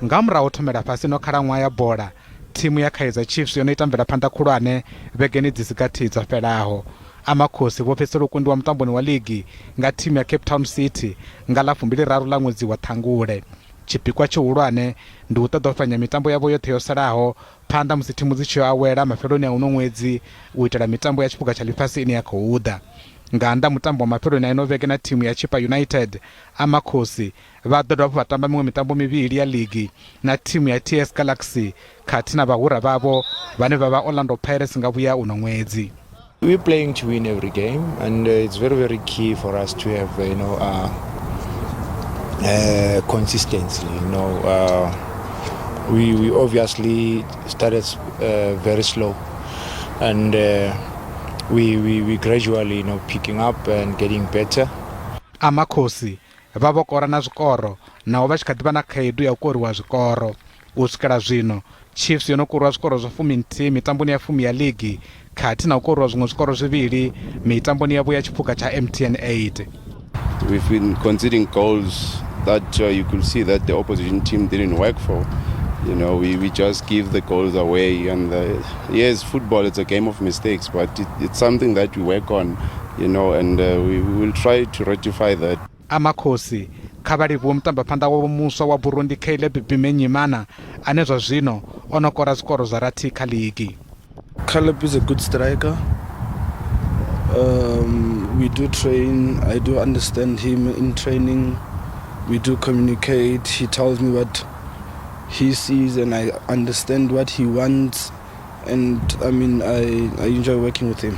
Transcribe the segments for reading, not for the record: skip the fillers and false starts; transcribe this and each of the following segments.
Nga murahu thomela fhasi ino khalaṅwaha ya bola, thimu ya Kaizer Chiefs yo no ita mvelaphanḓa khulwane vhegeni dzi si gathi dzo fhelaho. Amakhosi vho fhedzisela u kundiwa mutamboni wa ligi nga thimu ya Cape Town City nga ḽa 23 ḽa ṅwedzi wa Ṱhangule. Tshipikwa tshihulwane ndi u ṱoḓa u fhenya mitambo yavho yoṱhe yo salaho phanḓa musi thimu dzi tshi yo awela mafheloni a uno ṅwedzi u itela mitambo ya Tshiphuga tsha Ḽifhasi ine ya khou ḓa. Nga nnḓa mutambo wa mafheloni a ino vhege na thimu ya Chippa United, Amakhosi vha ḓo dovha hafhu vha tamba miṅwe mitambo mivhili ya ligi na thimu ya TS Galaxy khathihi na vhahura vhavho vhane vha vha Orlando Pirates nga vhuya uno ṅwedzi. We're playing to win every game, and it's very, very key for us to have, consistency. We obviously started very slow, and we gradually, picking up and getting better. Amakhosi vha vho kora na zwikoro naho vha tshi kha ḓi vha na khaedu ya u koriwa zwikoro. U swikela zwino, Chiefs yo no koriwa zwikoro zwa 11 mitamboni ya 10 ya ligi khathihi na u koriwa zwiṅwe zwikoro zwivhili mitamboni yavho ya tshiphuga tsha MTN 8. We've been conceding goals that you could see that the opposition team didn't work for. We just give the goals away. And yes, football, it's a game of mistakes, but it's something that we work on, and we will try to rectify that. Amakhosi kha vha livhuwe mutambaphanḓa wavho muswa wa Burundi Caleb Bimenyimana ane zwa zwino o no kora zwikoro zwa rathi kha ligi. Caleb is a good striker. We do train. I do understand him in training. We do communicate. He tells me what he sees and I understand what he wants. And I mean, I enjoy working with him.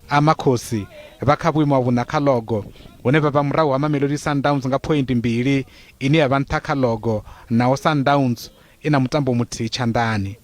Amakhosi vha kha vhuimo ha vhuṋa kha logo hune vha vha murahu ha Mamelodi Sundowns nga phoindi mbili ine ya vha nṱha kha logo naho Sundowns i na mutambo muthihi tshanḓani.